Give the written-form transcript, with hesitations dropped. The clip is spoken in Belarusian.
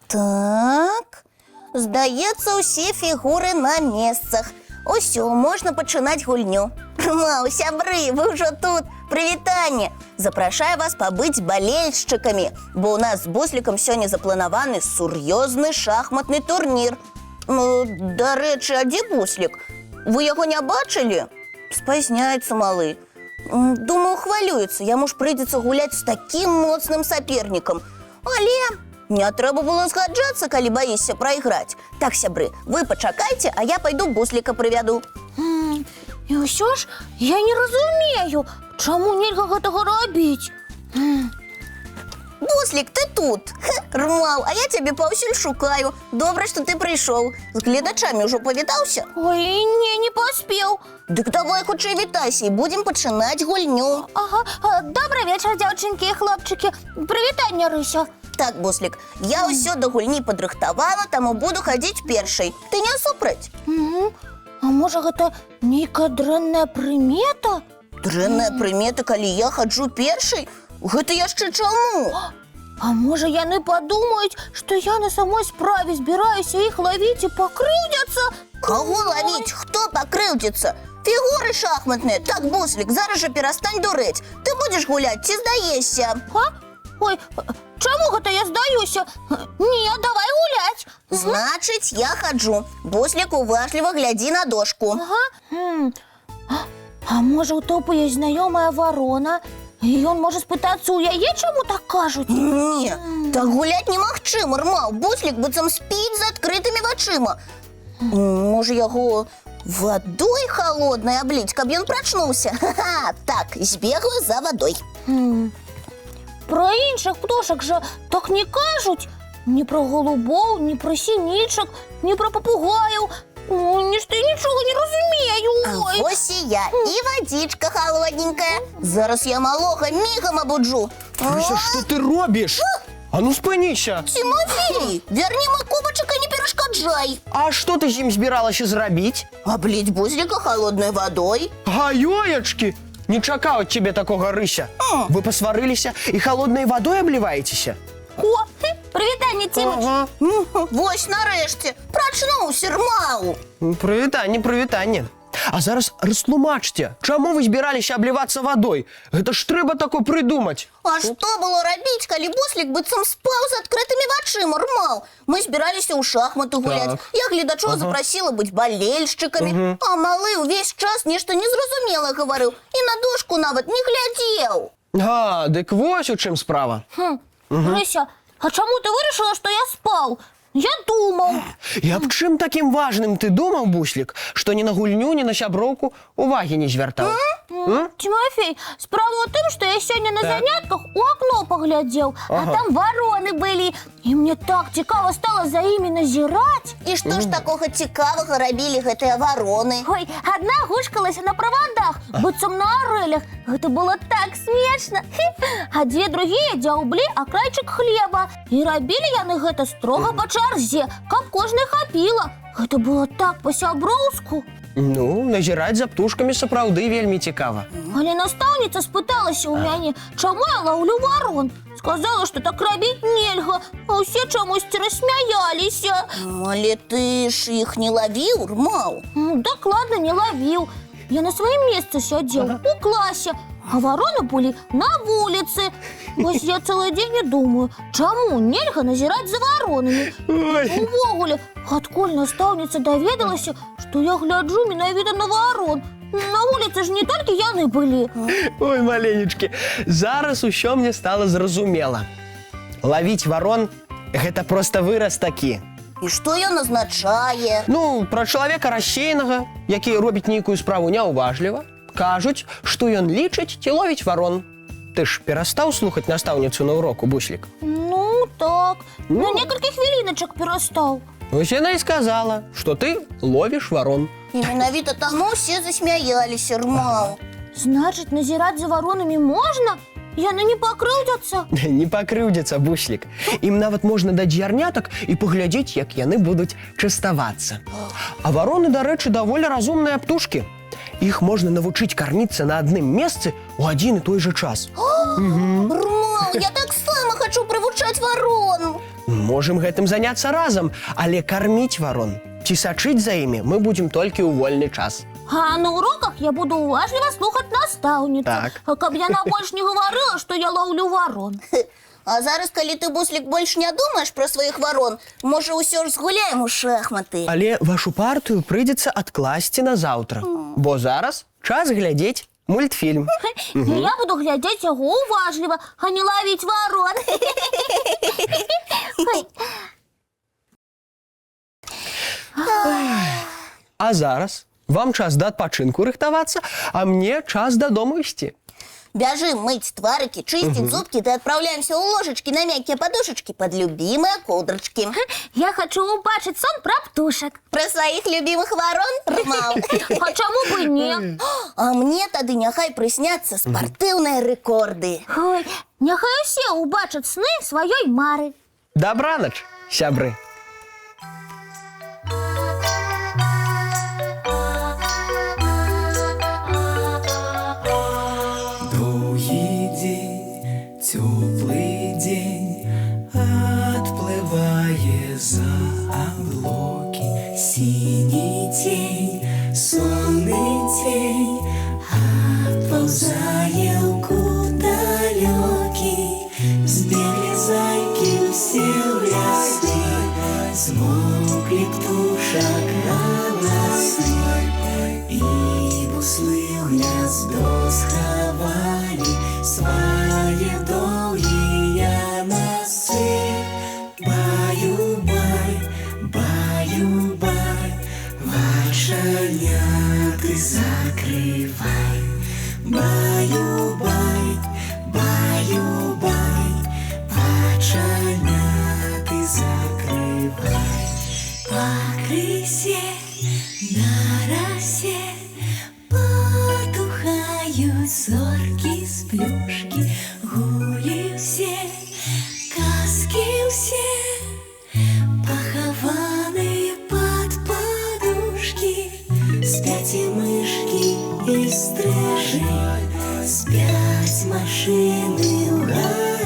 Так, здаецца, усе фігуры на месцах. Усё, можна пачынаць гульню. Мау, сябры, вы ўжо тут. Прывітанне! Запрашаю вас пабыць балельшчыкамі, бо ў нас з Буслікам сёння запланаваны сур'ёзны шахматны турнір. Ну, дарэчы, а дзе Буслік? Вы яго не бачылі? Спазняецца малы. Думаю, хвалюецца, яму ж прыйдзецца гуляць з такім моцным сапернікам. Але не трэба было згаджацца, калі баішся прайграць. Так, сябры, вы пачакайце, а я пайду Бусліка прывяду. І ўсё ж я не разумею, чаму нельга гэтага рабіць. Буслік, ты тут. Ха, Рмаў, а я цябе паўсюль шукаю. Добра, што ты прыйшоў. З гледачамі ўжо павітаўся? Ой, не, не паспеў. Дык давай хутчэй вітайся і будзем пачынаць гульню. Ага, добры вечар, дзяўчынкі і хлопчыкі. Прывітанне, Рыся. Так, Буслік, я ўсё да гульні падрыхтавала, таму буду хадзіць першай. Ты не супраць? Угу. А можа, гэта нейкая дрэнная прымета? Дрэнная прымета, калі я хаджу першай? Гэта яшчэ чаму? А можа, яны падумаюць, што я на самой справе збіраюся іх лавіць і пакрыўдзяцца? Каго лавіць? Хто пакрыўдзіцца? Фігуры шахматныя. Так, Буслік, зараз жа перастань дурэць. Ты будзеш гуляць ці здаешся? А? Ой, чаму гэта я здаюся? Не, давай гуляць. Значыць, я хаджу. Буслік, уважліва глядзі на дошку. Ага. А можа, у Топы ёсць знаёмая варона? І ён можа спытацца ў яе, чаму так кажуць? Не, так гуляць немагчыма, Рмаў. Буслік быццам спіць з адкрытымі вачыма. Можа, яго вадой халоднай абліць, каб ён прачнуўся. Ха-ха, так, збегаю за вадой. Пра іншых птушак жа так не кажуць. Ні пра голубоў, ні пра сінічак, ні пра папугаяў. Ну, нешта я нічога не разумею. А Ой. вось і я, і вадзічка халодненькая. Зараз я малога мігам абуджу. Рыся, што ты робіш? А ну спыніся! Цімафей, вярні мой кубачак і не перашкаджай. А што ты з ім збіралася зрабіць? Абліць Бусліка халоднай вадой. Гаёечкі! Не чакаў ад цябе такога, Рыся. Вы пасварыліся і халоднай вадой абліваецеся? О, прывітанне, Цімыч. Ага. Вось нарэшце, прачнуўся, Рмаў. Прывітанне, прывітанне. А зараз растлумачце, чаму вы збіраліся аблівацца вадой? Гэта ж трэба такое прыдумаць. А што было рабіць, калі Буслік быццам спаў з адкрытымі вачыма, Рмаў? Мы збіраліся ў шахматы гуляць. Так. Я гледачоў запрасіла быць балельшчыкамі, а малы ўвесь час нешта незразумелае гаварыў і на дошку нават не глядзеў. А, дык вось у чым справа. Рыся, а чаму ты вырашыла, што я спаў? Я думаў. І аб чым такім важным ты думаў, Буслік, што ні на гульню, ні на сяброўку увагі не звяртаў? Цімафей, справа ў тым, што я сёння на Так. занятках у акно паглядзеў, а там вароны былі. І мне так цікава стала за імі назіраць. І што ж такога цікавага рабілі гэтыя вароны? Ой, адна гушкалася на правадах, быццам на арэлях. Гэта было так смешна. Хі. А дзве другія дзяўблі акрайчык хлеба. І рабілі яны гэта строга па чарзе, каб кожнай хапіла. Гэта было так па-сяброўску. Ну, назіраць за птушкамі сапраўды вельмі цікава. Але настаўніца спыталася ў мяне, чаму я лаўлю варон. Сказала, што так рабіць нельга, а ўсе чамусьці рассмяяліся. Але ты ж іх не лавіў, Рмаў. Дакладна не лавіў. Я на сваім месцы сядзеў у класе, а вароны былі на вуліцы. Вось я цэлы дзень і думаю, чаму нельга назіраць за варонамі? Ой. Увогуле, адкуль настаўніца даведалася, што я гляджу менавіта на варон. На вуліцы ж не толькі яны былі. Ой, маленечкі, зараз усё мне стала зразумела. Лавіць варон гэта проста выраз такі. І што ён азначае? Ну, пра чалавека рассеянага, які робіць нейкую справу няўважліва, кажуць, што ён лічыць ці ловіць варон. Ты ж перастаў слухаць настаўніцу на уроку, Буслік. Ну, так. Ну. На некалькі хвіліначак перастаў. Вось яна і сказала, што ты ловіш варон. І менавіта таму ўсе засмяяліся, Рмаў. Значыць, назіраць за варонамі можна? Яны не пакрыўдзяцца? Не пакрыўдзяцца, Буслік. Ім нават можна даць зярнятак і паглядзець, як яны будуць частавацца. А вароны, дарэчы, даволі разумныя птушкі. Іх можна навучыць карміцца на адным месцы ў адзін і той жа час. Рмаў, я таксама хачу прывучаць варон. Можам гэтым заняцца разам, але карміць варон ці сачыць за імі мы будзем толькі ў вольны час. А на уроках я буду уважліва слухаць настаўніцу. Так. А каб яна больш не гаварыла, што я лаўлю варон. А зараз, калі ты, Буслік, больш не думаеш пра сваіх варон, можа, ўсё ж згуляем у шахматы. Але вашу партыю прыйдзецца адкласці на заўтра, бо зараз час глядзець мультфільм. І я буду глядзець яго уважліва, а не лавіць варон. Ой. А зараз вам час да адпачынку рыхтавацца, а мне час дадому ісці. Бяжым мыць тварыкі, чысціць зубкі ды адпраўляемся ў ложачкі на мяккія падушачкі пад любімыя коўдрачкі. Я хачу ўбачыць сон пра птушак. Пра сваіх любімых варон, Рмаў? А чаму б і не? А мне тады няхай прысняцца спартыўныя рэкорды. Ой, няхай усе ўбачаць сны сваёй мары. Дабранач, сябры. Доўгі дзень, цёплы дзень адплывае за аблокі. Сіні цень, сонны цень адпаўзае ў кут далёкі. Збеглі зайкі ўсе ў лясы, змоўклі птушак галасы. І буслы ў гняздо схавалі свае доўгія насы. Баю-бай, баю-бай, вачаняты закрывай. Баю-бай, баю-бай, вачаняты закрывай. Пакрысе на расе патухаюць зоркі сплюшкі, гулі ўсе, казкі ўсе, пахаваны пад падушкі. Спяць і мышкі, і стрыжы, спяць машыны ў гаражы.